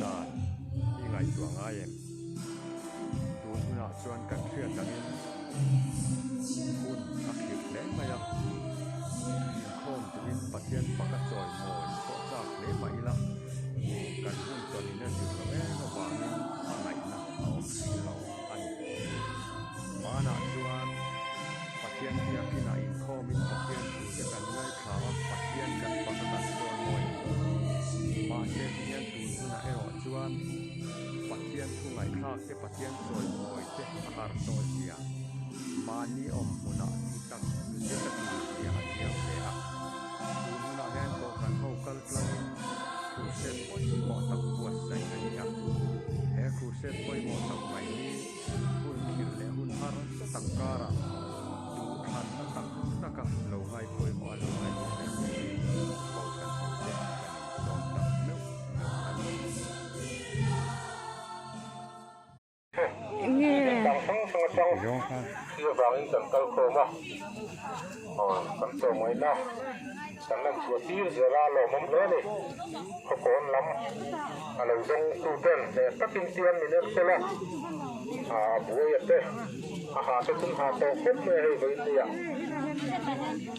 dan i ngaihtuah ngai em? Tun hunah chuan kan hriat angin hun a khirh hle mai a, inkhawm turin Pathian fak a chawimawi pawh chak hle mah ila, kan hun tawnin a zir loh em avangin a ngaihna a awm hrih lo a ni. Hmanah chuan Pathian biakinah inkhawmin Pathian thute kan ngaithla a, Pathian kan fak a kan chawimawi. Mahse tihian tun hunah erawh chuan Pathian thu ngaihthlak te, Pathian chawimawi te a har tawh zia, mahni awm hmunah ti tak zet a tul zia a chiang hle a. Tun hunah hian Kohhran ho kal tlangin crusade pawimawh tak buatsaih a ni a. He crusade pawimawh tak mai hi hun khirh leh hun harsa tak karah duhthlanna tak taka lo ngai pawimawh a lo ngaihtuah ve turin Kohhran hote kan insawm tak meuh meuh a ni. Tang hrang hrang atang thil avangin kan kal khawm a, kan tlawmngaihna kan lan chhuah tir zel a lawmawm hle a ni. Khawkawn lam a lo dawng tu ten hneh takin tian min enkawl a, a buai a te a ha te chu ha tawh khawp mai a hei vawiin nia.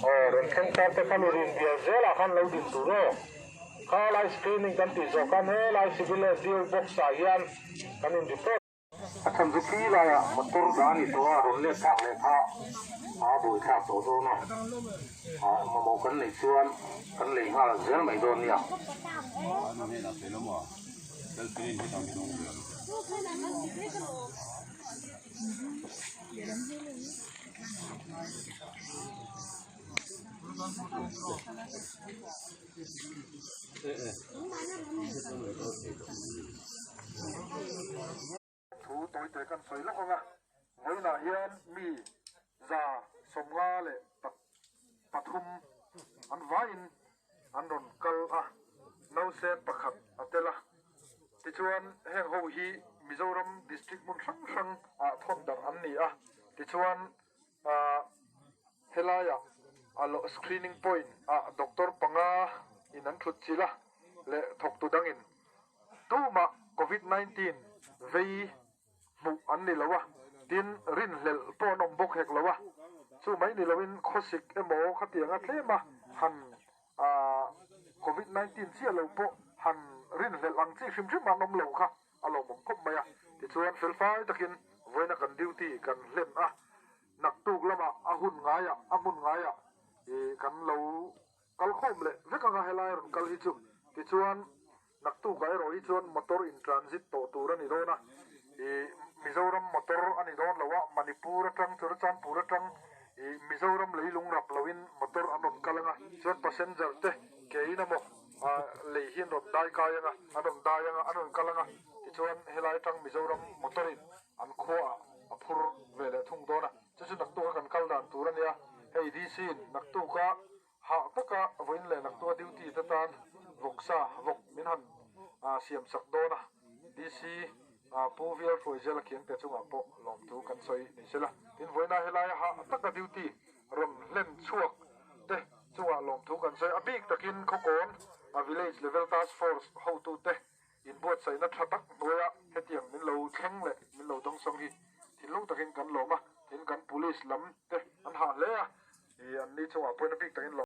Aw rawn thleng tar te kha lu rin bial zelah khan lo din tur aw. Kha lai screening kan tih zawh khan helai civil SDO box ah hian kan in report. A chhan chu khi laiah motor dah a ni tawh a, rawn let thlak leh kha a buai thlak tawh dawn a, mamawh kan neih chuan kan lei nghal zel mai dawn nia. Thu tawite kan sawi lawk ang a, vawiinah hian mi 153 an vaiin an rawn kal a, nausen pakhat a tel a. Tichuan heng ho hi Mizoram district hmun hrang hrang ah thawn darh an ni a, tichuan Helaiah a lo screening point ah doctor panga in an thut chilh a leh thawktu dangin tumah covid 19 vei hmuh an ni lo a, tin rinhlelh pawh an awm bawk hek lo a, chu mai ni loin khawsik emaw khatianga tlema han covid 19 chiah lo pawh han rinhlelh ang chi hrim hrim an awm lo kha a lawmawm khawp mai a, tichuan felfai takin vawiina kan duty kan hlen a, naktuk lamah a hun ngaiah a hmun ngaiah ih kan lo kal khawm leh vek ang a helai rawn kal hi chu, tichuan naktukah erawh hi chuan motor in transit tawh tur a ni dawn a, ih Mizoram motor a ni dawn lo a, Manipur atang Churachandpur atang ih Mizoram leilung rap loin motor an rawn kal ang a, chuan passenger te ke in emaw lei hi an rawn dai kai ang a, an rawn dai ang a, an rawn kal ang a, tichuan helai atang Mizoram motor in an khuaah a phur ve leh thung dawn a, chu chu naktuka kan kal dan tur a nia, hei DC in naktuka hah taka vawiin leh naktuka duty te tan vawksa vawk min han siam sak dawn a, DC Pu Vial Hruaizela Khiangte chungah pawh lawmthu kan sawi ni sela, tin vawiina helaia hah taka duty rawn hlen chhuak te chungah lawmthu kan sawi. A bik takin Khawkawn a Village Level Task Force hotute inbuatsaihna tha tak hnuaia hetiang min lo thleng leh min lo dawngsawng hi thinlung takin kan lawm a, tin kan Police lam te an hah hle a, ih an ni chungah pawhin a bik takin lawm.